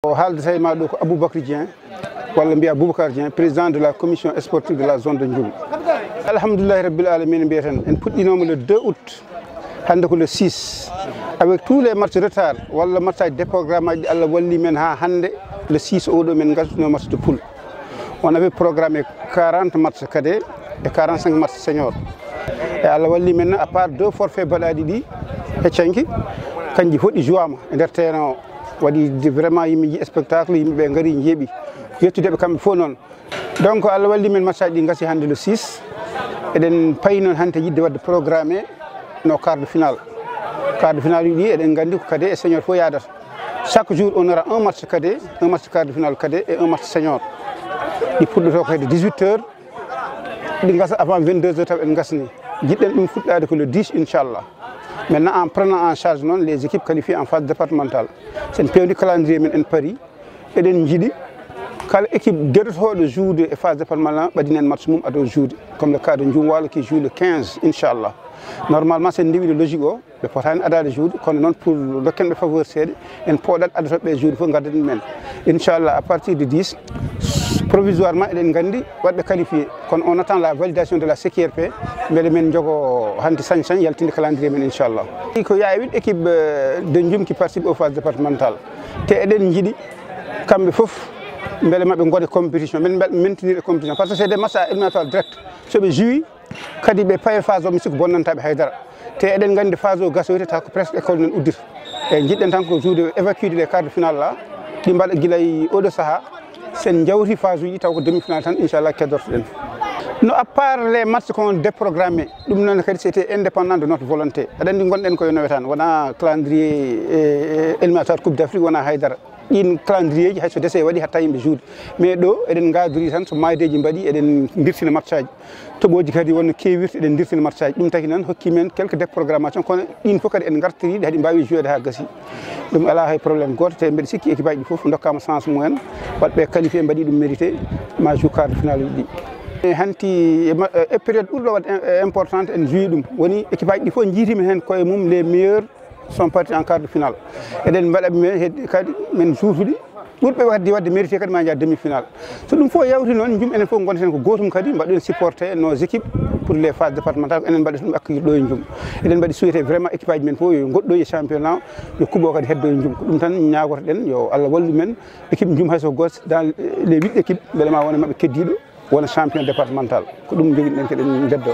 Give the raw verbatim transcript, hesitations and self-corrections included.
O haaldata e maa ɗo ko Aboubacry Dieng, walla mbiya Boubacar Dieng, président de la commission sportive de la zone de Ndioum. Alhamdulillahi Rabbil Alamina mbiyeten, en puɗɗinooma le deux août, hannde ko le six. Avec tous les matchs retard, walla match aji déprogrammé aji ɗi Allah walli men haa hannde, le six oɗo men ngartino match de poule. On avait programmé quarante matchs cadet et quarante-cinq matchs senior. E Allah walli men, à part deux forfaits baɗaaɗi ɗi e canki, kanji fof ɗi jouaama e nder terrain o. Waɗi vraiment yimɓe njii spectacle, yimɓe ɓe ngari njeeɓi. Yettude ɓe kamɓe fof noon. Donc Allah walli men, match aji ɗi ngasi hannde le six. Eɗen payi noon hannde yiɗde waɗde programmé no quart de finale. Quart de finale uji ɗi eɗen nganndi ko cadet e senior fof yaadata. Chaque jour on aura un match cadet, un match quart de finale cadet et un match senior. Ɗi puɗɗotoo ko hedde dix-huit heures, ɗi ngasa avant vingt-deux heures taw en ngasni. Jiɗɗen ɗum fuɗɗaade ko le dix inchallah. Maintenant en prenant en charge noon les équipes qualifiées en phase départementale. Sen pewndi calendrier men en pari, eɗen njiɗi kala équipe daɗotooɗo jouer e phase départementale ɓadinen match mum ado jouer, comme le cas de Ndioum Walo qui joue le quinze inchallah. Normalement sen ndewi le logique o, ɓe potaani adaade jouer, kono noon pour dokken ɓe faveur seeɗa, en pooɗat adotooɓe ɓe jouer fof ngadda ɗum en. Inchallah à partir de dix, provisoirement eɗen nganndi waɗɓe qualifié, kono on attend la validation de la C Q R P, mbele men njogo hannde sañ-sañ yaltinde calendrier men inchallah. Ko y a huit équipes, euh, de Ndioum qui participent aux phases départementales. Te eɗen njiɗi kamɓe fof mbele maɓe ngoɗe compétition, men mbaɗa maintenir e compétition, parce que c'est des matchs à éliminatoire direct. So ɓe joué kadi ɓe paye phase o, mi sikku bonnantaɓe haydara. Te eɗen nganndi phase o gasoyte taw ko presque école men uddita. E jiɗɗen tan ko jouer, évacuer les quarts de finale là, ɗi mbaɗa gila e oɗo saha. Sen njawti phase uji taw ko demi finale tan inchallah keddortoɗen. No à part les matchs qu'on déprogrammé, ɗum noon kadi c'était indépendant de notre volonté. Aɗa anndi ngonɗen koye nawetaan, wona calendrier, eh, éliminatoire Coupe d'Afrique, wona haydara. Ɗin calendrier ji hay so dese waɗi hatta yimɓe jouer. Mais ɗo eɗen ngadori tan so maadeji mbaɗi eɗen dirtina match aji. Toɓoji kadi wonno keewirta eɗen dirtina match aji. Ɗum taki noon hokki men quelques déprogrammations kono ɗin fof kadi en ngartiri ɗi haɗi mbawi jouer ha gasi. Ɗum ala hay problème goto te mbeɗa sikki équipe aji ɗi fof dokkama chance mumen. Waɗɓe qualifié mbaɗi ɗum mérité ma joue quart de finale uji ɗi. E hanti e ma-, e période ɓurɗo wadde im-, importante en joué ɗum. Woni équipe aji ɗi fof jiitima hen koye mum les meilleurs sont partis en quart de finale. Eɗen mbaɗa ɓe men heddi kadi men juutuɗi ɓurɓe wadde, wadde mérité kadi ma jaa demi finale. So ɗum fof yawti noon, jum enen fof ngonten ko gootum kadi, mbaɗen supporté nos équipes pour les phases départementales, enen mbaɗata ɗum accueillir ɗo e jum. Eɗen mbaɗi souhaité vraiment équipe aji men fof yo ngoɗɗoy e championnat, yo kuɓo kadi heddo e jum. Ko ɗum tan ñaagotoɗen, yo Allah wallu men. Équipe jum hay so goto dans les huit équipes, mbele ma wona maɓɓe keddiɗo wona champion départemental. Ko ɗum jogiɗen kadi en beddo.